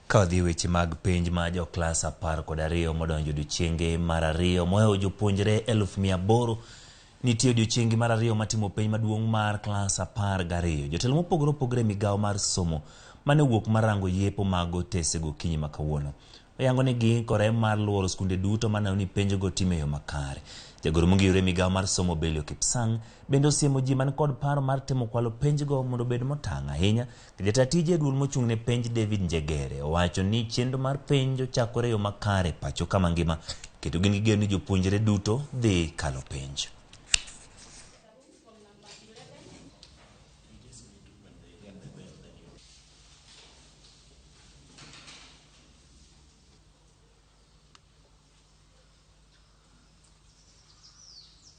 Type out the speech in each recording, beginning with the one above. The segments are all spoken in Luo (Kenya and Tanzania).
Ka wadhi e weche mag penj ma joklas 12 modonjo odiechienge mar ariyo mohewo jopuonjre 800,000 nitie odiechienge mar ariyo matimo penj maduong' mar klas 12. Jotelo mopogore opogore e migawo mar somo mane owuok mar rango yepo mag otese gokinyi ma kawuono. Oyango ni giikore mar luoro skunde duto maneno ni penjgo timo e yo makare. Jagoro mongirore e migawo mar somo Belio Kipsang bende osiemo ji man kod paro mar temo kwalo penjgo mondo obed motang' ahinya. Jata tije e duol mochung' ne penj David Njegere owacho ni chenro mar penj ochakore e yo makare pacho kama ngima kendo gin gi geno ni jopuonjre duto dhi kalo penj.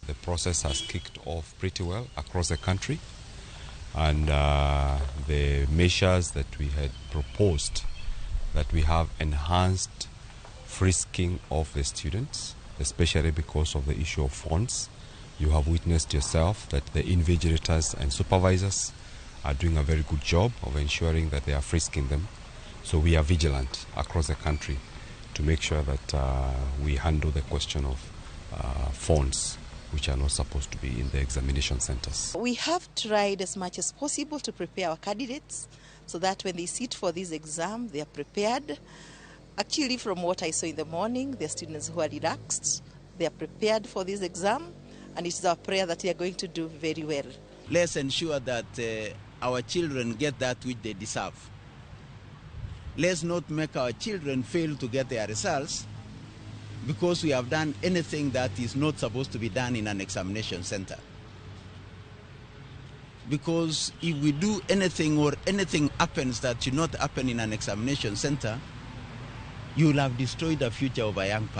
The process has kicked off pretty well across the country, and the measures that we had proposed, that we have enhanced frisking of the students, especially because of the issue of phones. You have witnessed yourself that the invigilators and supervisors are doing a very good job of ensuring that they are frisking them. So we are vigilant across the country to make sure that we handle the question of phones which are not supposed to be in the examination centers. We have tried as much as possible to prepare our candidates so that when they sit for this exam, they are prepared. Actually, from what I saw in the morning, there are students who are relaxed, they are prepared for this exam, and it is our prayer that they are going to do very well. Let's ensure that our children get that which they deserve. Let's not make our children fail to get their results because we have done anything that is not supposed to be done in an examination center. Because if we do anything or anything happens that should not happen in an examination center, you will have destroyed the future of a young person.